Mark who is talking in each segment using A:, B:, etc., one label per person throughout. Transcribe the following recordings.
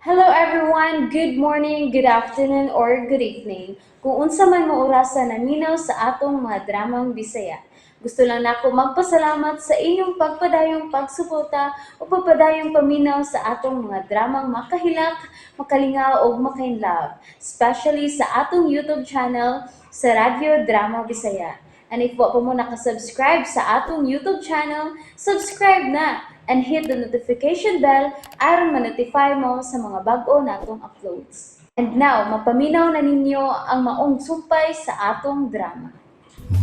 A: Hello everyone! Good morning, good afternoon, or good evening. Kung unsa man mo orasa naminaw sa atong mga dramang Bisaya. Gusto lang nako magpasalamat sa inyong pagpadayong pagsuporta o pagpadayong paminaw sa atong mga dramang makahilak, makalingaw ug makainlove, especially sa atong YouTube channel sa Radyo Drama Bisaya. And if wa pa mo nakasubscribe sa atong YouTube channel, subscribe na and hit the notification bell aron ma-notify mo sa mga bag-o natong uploads. And now, mapaminaw na ninyo ang maong sumpay sa atong drama.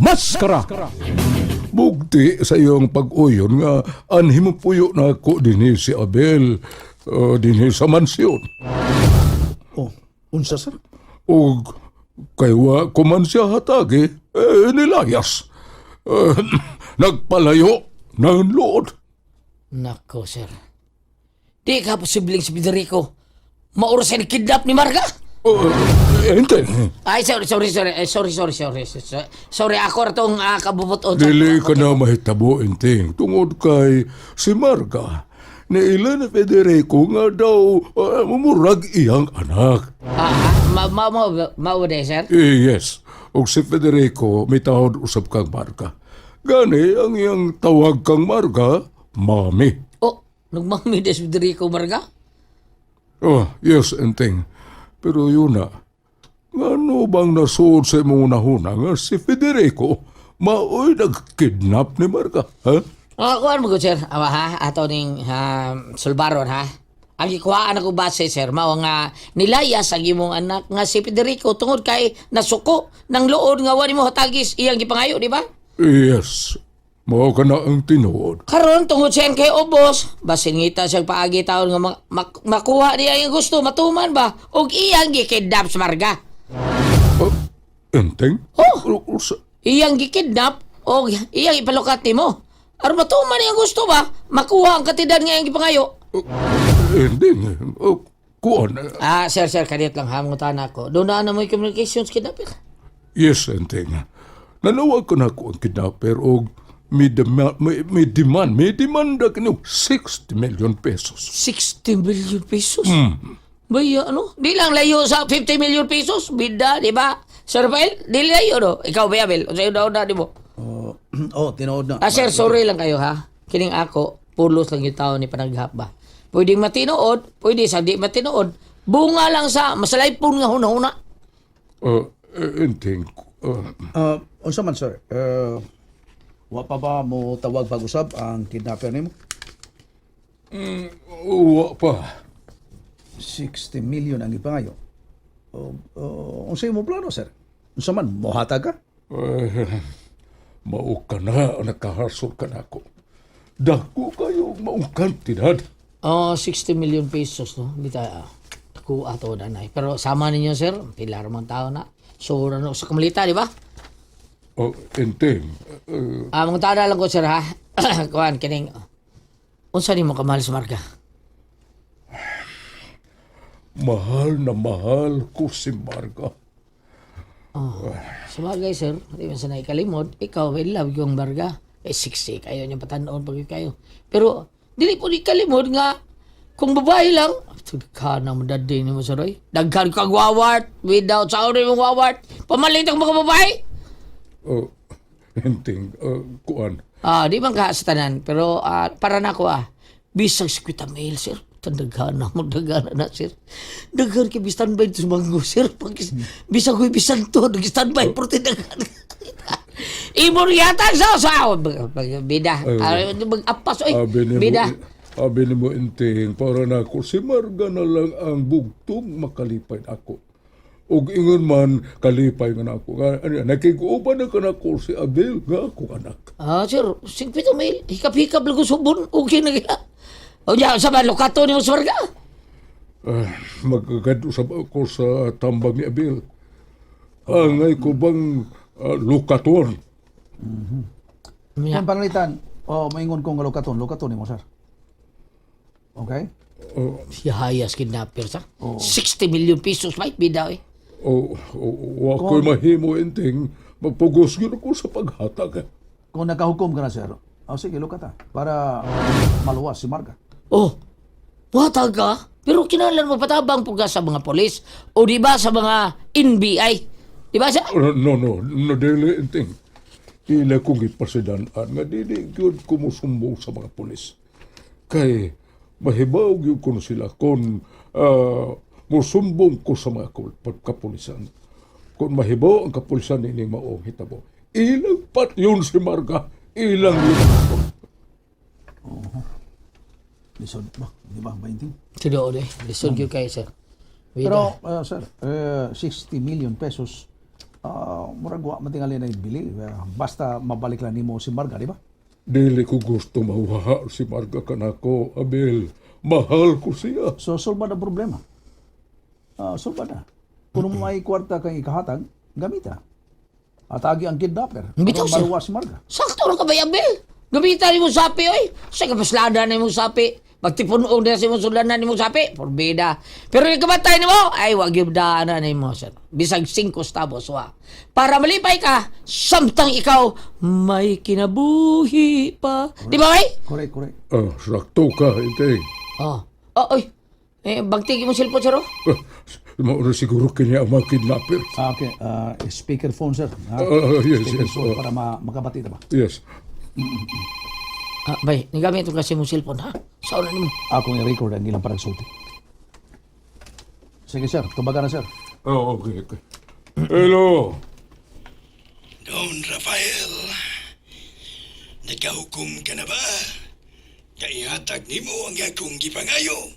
B: Maskara! Bugti sa iyong pag-uyon nga anhi mo puyo na ako dinhi si Abel dinhi sa mansyon.
C: Oh, unsa, sir?
B: Og kay wa ko man siya hatagi, eh, nilayas. Eh, nagpalayo ng luod.
D: Nako, sir. Di ka posibleng si Federico mauro sa kidnap ni Marga?
B: Uh, ente,
D: Ay, sorry, sorry, sorry. Eh, sorry, sorry, sorry. Sorry, sorry, ako ra tong kabubuton.
B: Dili ka na mahitabo, enteng, tungod kay si Marga. Niila ni Federico nga daw murag iyang anak.
D: Ah, ah, ma ma ma ma ma sir.
B: Eh, yes. Og si Federico, may tawad usab kang Marga. Gani, ang iyang tawag kang Marga, Mami.
D: Oh, nagmami des Federico Marga?
B: Oh, yes, enteng. Pero yun na, ngano bang nasuod sa imong nahuna nga si Federico maoy nagkidnap ni Marga, ha?
D: Ah, kuan mo ko, sir. Awa ha, ato ning sulbaron ha. Ang gikuhaan ako base, sir, mao nga nilayas ang imong anak nga si Federico tungod kay nasuko ng luod nga wa nimo hatagis iyang gipangayo, di ba?
B: Yes, mao ka na ang tinuod.
D: Karon tungod siya kay ubos, basin ngita siyang paagi taon nga makuha niya ang gusto, matuman ba? Og iyang gikidnap sa Marga.
B: Oh, enteng?
D: Oh!
B: Sa
D: Iyang gikidnap og iyang ipalukat nimo. Aron matuman niya ang gusto ba? Makuha ang katidad nga iyang gipangayo.
B: Enteng, oh, kuan.
D: Ah, sir, sir, kanit lang ha, mangutan ako. Doon na na mo yung communications kidnapper.
B: Yes, enteng. Nanawag ko na ako ang kidnapper og may demand, may demanda kini 60 million pesos.
D: 60 million pesos? Baya, ano? Di lang layo sa 50 million pesos. Bida, di ba? Sir Rafael, di layo, no? Ikaw ba, Abel? O sa'yo daw na, di mo?
C: Oh, oh, tinuod na.
D: Ah, sir, sorry lang kayo, ha? Kining ako, pulos lang yung tao ni panaghap ba? Pwedeng matinood, pwede sa di matinood. Bunga lang sa masalaypon nga huna-huna.
B: Enteng,
C: Unsa man, sir? Wa pa ba mo tawag pag-usab ang kidnapper nimo?
B: Wa pa.
C: 60 million ang gipangayo. Oh, oh, unsa imo plano, sir? Unsa man mohatag ka?
B: Eh, mao ka na, nakahasol ka na ako. Dako kayo maong kantidad.
D: Oh, 60 million pesos, no? Hindi tayo, kuha to na nay. Pero sama ninyo, sir. Pila man tao na. So, ano, sa kamalita, di ba?
B: Oh, enteng,
D: Ah, mga tao na lang ko, sir, ha? Kuhan, kining unsa nimo kamahal sa Marga?
B: Mahal na mahal ko si Marga.
D: Oh, sa bagay, sir, di man sa naikalimod, ikaw, in love yung Marga. Eh, 60 kayo niya patanoon pag kayo. Pero, dili po di kalimod nga, kung babae lang, daghan na mo daddy ni mo, sir, oy. Daghan kag wawart, without sa ori mong wawart. Pamalit ang mga babae.
B: Oh, enteng, kuan.
D: Ah, di man ka sa tanan, pero para na ako ah. Bisag si Kuya Mail, sir. Daghan na mo, daghan na, sir. Daghan kay standby sa manggo, sir. Pag, bisag ko'y bisan to, nag-standby, pero daghan. Imo yata sa bida.
B: Ay.
D: Ah, mag-apas oy.
B: Abi ni mo,
D: Bida.
B: abi ni mo, enteng, para na ako, si Marga na lang ang bugtong makalipay ako. Ug ingon man, kalipay nga na ako. Nga, ano, nakiguoban na ka na ako si Abel, nga ako anak.
D: Ah, sir, 50 mil. Hikap-hikap lang ko subon. Okay na kaya. O niya, sa ba, lukato niyo sa warga?
B: Ah, magagad usab ako sa tambag ni Abel. Angay ko bang lukaton?
C: Kung pananglitan, oh, maingon ko nga lukaton, lukaton nimo, sir. Okay?
B: Oh,
D: Siyahayas kidnapper sa. 60 million pesos, mate, bida eh.
B: Oh, wa ko'y mahimo, enteng. Magpugos gyud ako sa paghatag.
C: Kung nakahukom ka na, sir, oh, sige, lukata para maluwas si Marga.
D: Oh, watag ka? Pero kinahanglan mo patabang po ka sa mga polis o di ba sa mga NBI. Di ba sir?
B: No, no, no, no, dili, Inting. Ila kong ipasidan-an nga dili gyud ko mosumbong sa mga pulis. Kay mahibaw gyud kuno sila kung mosumbong ko sa mga kapulisan. Kung mahibaw ang kapulisan ining maong hitabo. Ilang pat yun si Marga, ilang yun.
C: Lisod ba? Di ba, Bainting?
D: Tinuod eh. Lisod gyud kayo, sir. Wait,
C: Pero, sir, 60 million pesos, murag wa man tingali na ibili. Basta mabalik lang nimo si Marga, di ba?
B: Dili ko gusto mahuha si Marga kanako, Abel. Mahal ko siya.
C: So, solba na problema. Solba na. Kung may kwarta kang ikahatag, gamita. Atagi ang kidnapper.
D: Bitaw,
C: Aron
D: sir.
C: maluwas si Marga.
D: Sakto ra ka ba, Abel? Gamitan ni mo sapi, oy. Sa kapaslada na imong sapi. Magtipunoong na sa imong sulanan ni mong sapi. Porbida. Pero yung kamatay nimo, ay wag yung daanan nimo, sir. Bisag 5 tabos, wa. Para malipay ka, samtang ikaw may kinabuhi pa. Di ba, bay?
C: Correct, correct.
B: Sakto ka, Inting.
D: Oh. Oh, oy. Eh, bagtig mo cellphone, sir, oh.
B: Maura siguro kini ang mga kidnapper.
C: Okay, speakerphone, sir. Ha?
B: Yes, yes.
C: Speakerphone para makabati ta ba?
B: Yes.
D: Ah, bay, nigamit ko kasi mong cellphone, ha? Sa una nimo.
C: Akong i-record ang ilang paragsulti. Sige, sir. Tubagan na, sir.
B: Oh, okay. Hello.
E: Don Rafael, nakahukom ka na ba? Kaihatag nimo ang akong gipangayo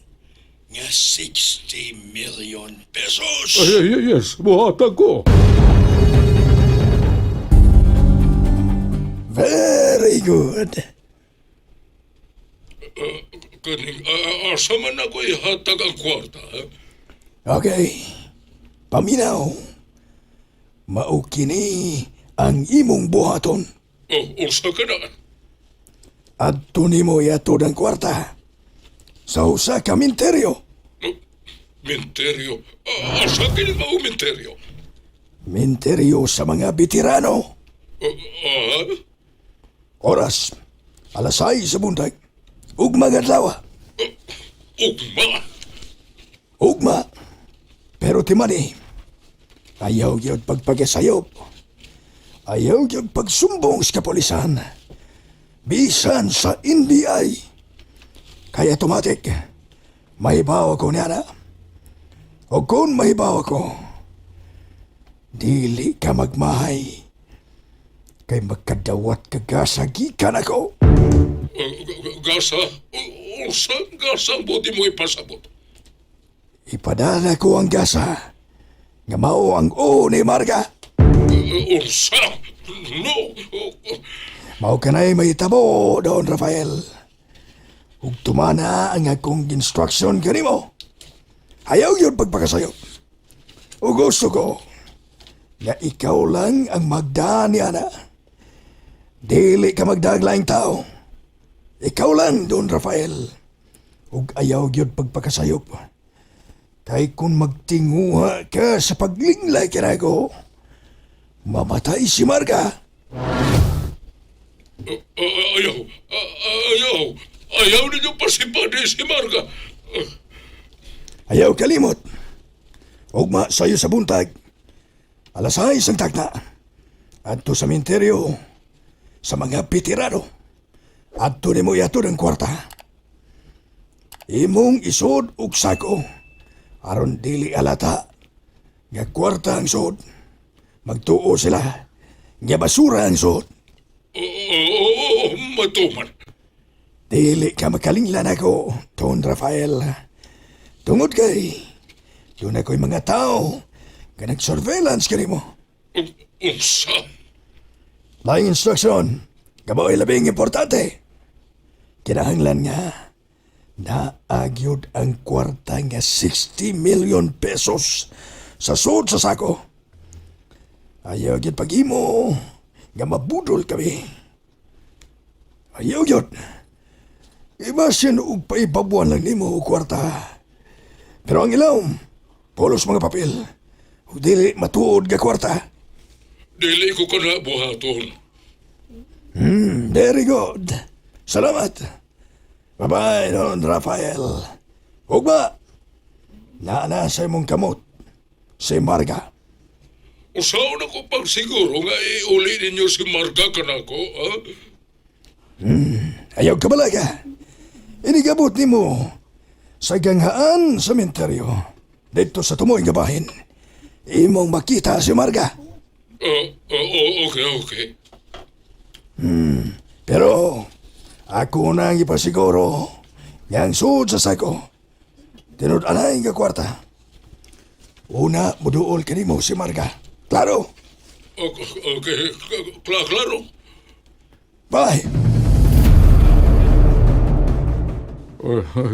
E: nga 60 million pesos.
B: Ay, ay, yes, buhatag ko.
E: Very good.
B: Kaning, asa man ako ihatag ang kwarta? Ha?
E: Okay. Paminaw. Mao kini ang imong buhaton.
B: Oh, unsa ka na?
E: Adto nimo iatod ang kwarta sa usa ka minteryo.
B: Oh, Minteryo. Asa kini ba minteryo?
E: Minteryo sa mga veterano. Oras, alas 6 sa buntag. Ug magadlaw.
B: Ugma.
E: Ugma. Pero timani, ayaw gyud pagpagasayop. Ayaw gyud pagsumbong sa kapolisan. Bisan sa NBI. Kaya automatic, mahibaw ako niya na. O kung mahibaw ako, dili ka magmahay. Kay magkadawat ka gasa gikan ako.
B: Gasa? Unsa gasa ang buti mo ipasabot?
E: Ipadala ko ang gasa. Nga mao ang o ni Marga.
B: Unsa? No.
E: Mao kanay mahitabo, Don Rafael. Ug tumana ang akong instruction kanimo. Ayaw yun pagpakasayo. Ug gusto ko nga ikaw lang ang magdaan ni ana. Dili ka magdaglaing tao. Ikaw lang, Don Rafael. Ug ayaw gyud pagpakasayop. Kay kung magtinguha ka sa paglinglay kanako, mamatay si Marga.
B: Ayaw. Ayaw. Ayaw ninyo pasipadi si Marga.
E: Ayaw kalimot. Ugma sayo sa buntag. Alas 6 ang tagna. Adto sa minteryo sa mga veterano. Adto nimo iatod ang kwarta. Imong isod og sako aron dili alata nga kwarta ang suod. Magtuo sila nga basura ang suod.
B: Oo, matuman.
E: Dili ka makalinglan ako, Don Rafael. Tungod kay, doon ako'y mga tao nga nag-surveillance kanimo.
B: Unsa?
E: Laing instruction, kabaw ay labing importante. Kinahanglan nga, naagyod ang kwarta nga 60 million pesos sa sud sa sako. Ayaw gyud pag-imo nga mabudol kami. Ayaw gyud. Ibasin og paibabuan lang nimo og kwarta. Pero ang ilawom, pulos mga papel. Ug dili matuod nga kwarta.
B: Dili ko kana buhaton.
E: Very good. Salamat. Bye-bye, Don Rafael. Ugma. Naa na sa imong kamot si Marga.
B: Usaon ako pang siguro nga iuli ninyo si Marga kanako, ha?
E: Ayaw ka balaga. Inigabot nimo sa ganghaan sa menteryo. Dito sa tumoy nga bahin. Imong makita si Marga.
B: Oh, okay.
E: Pero ako na ang ipasiguro nga ang suod sa sako. Tinud-anay nga kwarta. Una, muduol kanimo si Marga. Klaro?
B: Okay, klaro.
E: Bye!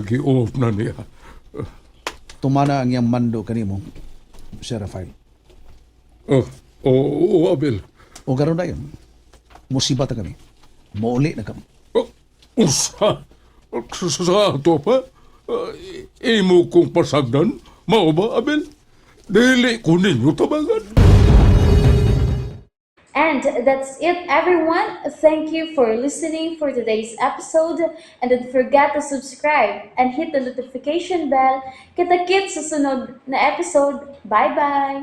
B: Gi-off na niya.
C: Tumana ang iyang mando kanimo, Sir Rafael.
B: Oh, oh, Abel.
C: O karon na yun, musiba ta kami. Muuli na kami.
B: Oh, usa! Sa ato pa? Imo kong pasagdan? Mao ba, Abel? Dili ko ninyo tabangan.
A: And that's it, everyone. Thank you for listening for today's episode. And don't forget to subscribe and hit the notification bell. Kita-kits sa sunod na episode. Bye-bye!